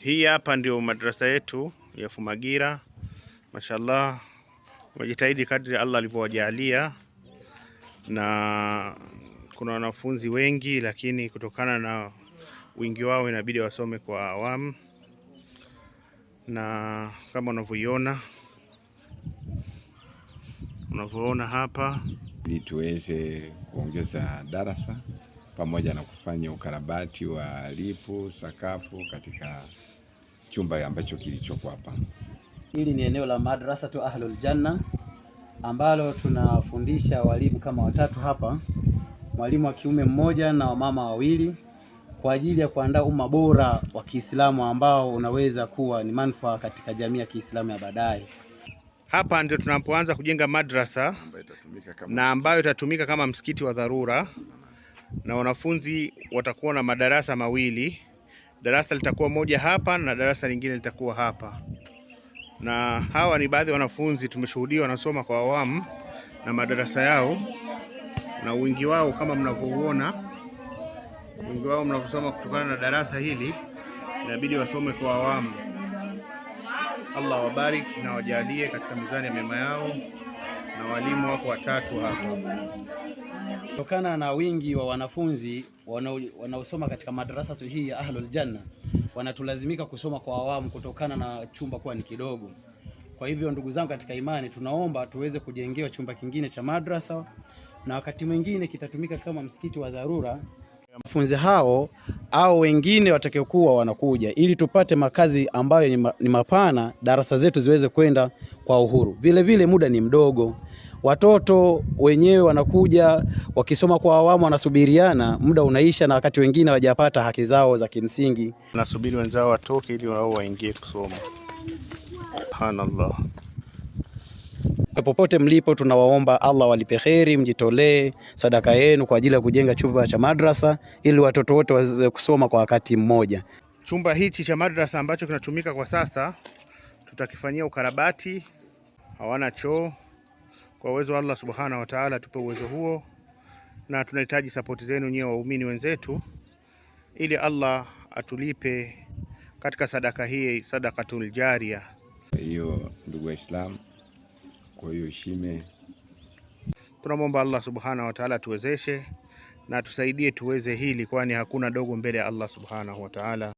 Hii hapa ndio madrasa yetu ya Fumagira. Mashallah, wamejitahidi kadri Allah alivyowajalia, na kuna wanafunzi wengi, lakini kutokana na wingi wao inabidi wasome kwa awamu, na kama unavyoona hapa, ili tuweze kuongeza darasa pamoja na kufanya ukarabati wa lipu sakafu katika chumba ambacho kilichoko hapa. Hili ni eneo la Madrasatu Ahlul Janna ambalo tunafundisha walimu kama watatu hapa, mwalimu wa kiume mmoja na wamama wawili, kwa ajili ya kuandaa umma bora wa Kiislamu ambao unaweza kuwa ni manufaa katika jamii ya Kiislamu ya baadaye. Hapa ndio tunapoanza kujenga madrasa na ambayo itatumika kama msikiti wa dharura, na wanafunzi watakuwa na madarasa mawili. Darasa litakuwa moja hapa na darasa lingine litakuwa hapa. Na hawa ni baadhi ya wanafunzi tumeshuhudia wanasoma kwa awamu na madarasa yao, na wingi wao kama mnavyoona, wingi wao mnavyosoma, kutokana na darasa hili inabidi wasome kwa awamu. Allah wabariki na wajalie katika mizani ya mema yao, na walimu wako watatu hapa. Kutokana na wingi wa wanafunzi wanaosoma katika madrasa hii ya Ahlul Janna, wanatulazimika kusoma kwa awamu kutokana na chumba kuwa ni kidogo. Kwa hivyo, ndugu zangu katika imani, tunaomba tuweze kujengewa chumba kingine cha madrasa na wakati mwingine kitatumika kama msikiti wa dharura. Wanafunzi hao au wengine watakaokuwa wanakuja, ili tupate makazi ambayo ni mapana, darasa zetu ziweze kwenda kwa uhuru. Vile vile muda ni mdogo, watoto wenyewe wanakuja wakisoma kwa awamu, wanasubiriana, muda unaisha, na wakati wengine hawajapata haki zao za kimsingi. Nasubiri wenzao watoke ili wao waingie kusoma. Subhanallah. Popote mlipo, tunawaomba Allah walipe kheri, mjitolee sadaka yenu kwa ajili ya kujenga chumba cha madrasa ili watoto wote waweze kusoma kwa wakati mmoja. Chumba hichi cha madrasa ambacho kinatumika kwa sasa tutakifanyia ukarabati. Hawana choo. Kwa uwezo wa Allah subhanahu wa ta'ala, tupe uwezo huo, na tunahitaji sapoti zenu nyewe waumini wenzetu, ili Allah atulipe katika sadaka hii, sadakatul jaria. Hiyo ndugu Waislamu, kwa hiyo shime, tunamwomba Allah subhanahu wa ta'ala tuwezeshe na tusaidie tuweze hili, kwani hakuna dogo mbele ya Allah subhanahu wa ta'ala.